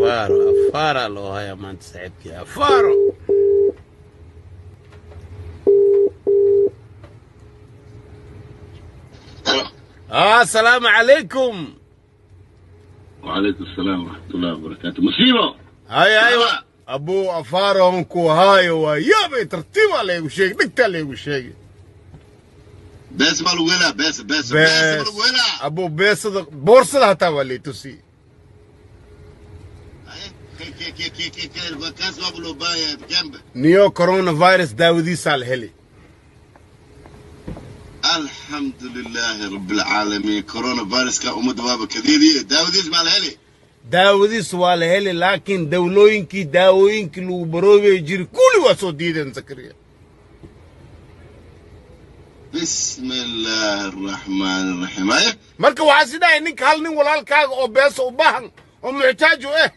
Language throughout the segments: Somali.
Afaaro, afaara loo hayaa maanta saaxiibkii, afaaro. Asalaamu calaykum. وعليكم السلام ورحمة الله وبركاته. مصيبة. Hay hay, abuu, afaaro ku haayo. Waa yaabay, tartiibaa laygu sheegay, dhigtaa laygu sheegay. bees ma lagu helaa? Bees, bees, bees ma bees lagu helaa? Abuu, beesada boorsada hataa waa lay tusi. Kaas waaba loo baahan yahay jambe. Niyo, coronavirus daawadiisaa la heli. الحمد لله رب العالمين. كورونا فيروس ka ummadda waaba kadeediye, daawadiis maa la heli? Daawadiis waa la heli, laakiin dawlooyinkii, daawooyinkii lagu baroobay jiri kulli waa soo diideen, Zakariya. بسم الله الرحمن الرحيم، aye. Marka waxaa si dhahay ninka, hal nin walaalkaaga oo beesa u baahan oo muxtaaju ah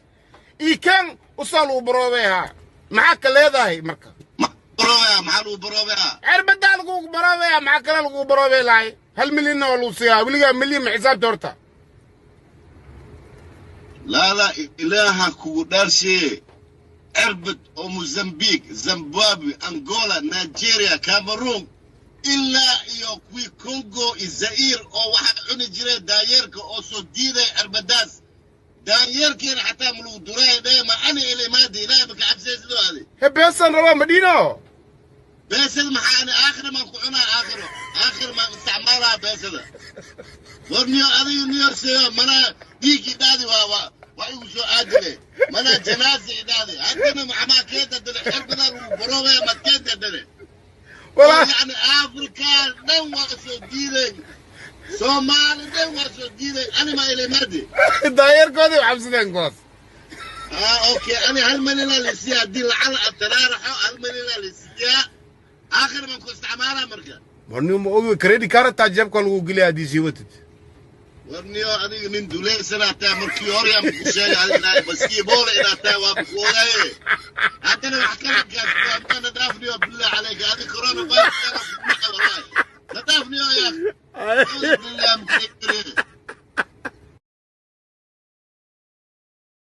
ii keen, usaa lagu baroobay haa. Maxaa ka leedahay marka? Maxaa baroobaya? Maxaa lagu baroobaya? Cirbadaa lagu baroobaya, maxaa kale lagu baroobay lahay? 1 milyanna waa lagu siiyaa. Weligaa milyan ma xisaabta horta? Laa laa, ilaaha kugu dhaarshiye, cirbad oo Mozambique, Zimbabwe, Angola, Nigeria, Cameroon ilaa iyo kuwii Congo iyo Zaire oo waxaa cuni jireen daayeerka oo soo diiday cirbadaas, daanyeerkiina xataa ma lagu duraay dhee. Ma ani ilimaadi ilaahay maka cabsay sidoo adi? He, beesaan rabaa, madhiino. Beesada maxaa? Ani aakhira maan ku cunaa, aakhiro, aakhir maan isticmaalaa beesada. War niyo, adiga niyo seeyo manaa dhiig idhaadi, waa igu soo aadile, manaa janaasa idhaadi. Haddana maxamaa keenta dale? Cirbadaa lagu baroobaya, maad keenta dale? Walaa. Yani Afrika dhan waa soo diiday, Soomaali dhan waa soo diiday, ani maa ilimaadi. Daayeerkoodii u xabsadeen kuwaas. Ah, okay, ani 1 malyan la siiyaa haddii lacala ataraaraxo, 1 malyan la siiyaa, aakhir baan ku isticmaalaa marka. Warniyo, ma ogi, credit card hataa jeebka lagu geliya haddii sii watid. Warniyo, adiga nin dulaysanaa tahay. Markii hore aan ku sheegay adiga inaad basiiboole inaad tahay, waa ku ogaye. Haddana wax kala gaadna dhaafniyo, billah calayka. Adiga corona virus kana ku wallahi na dhaafniyo, ya akhi.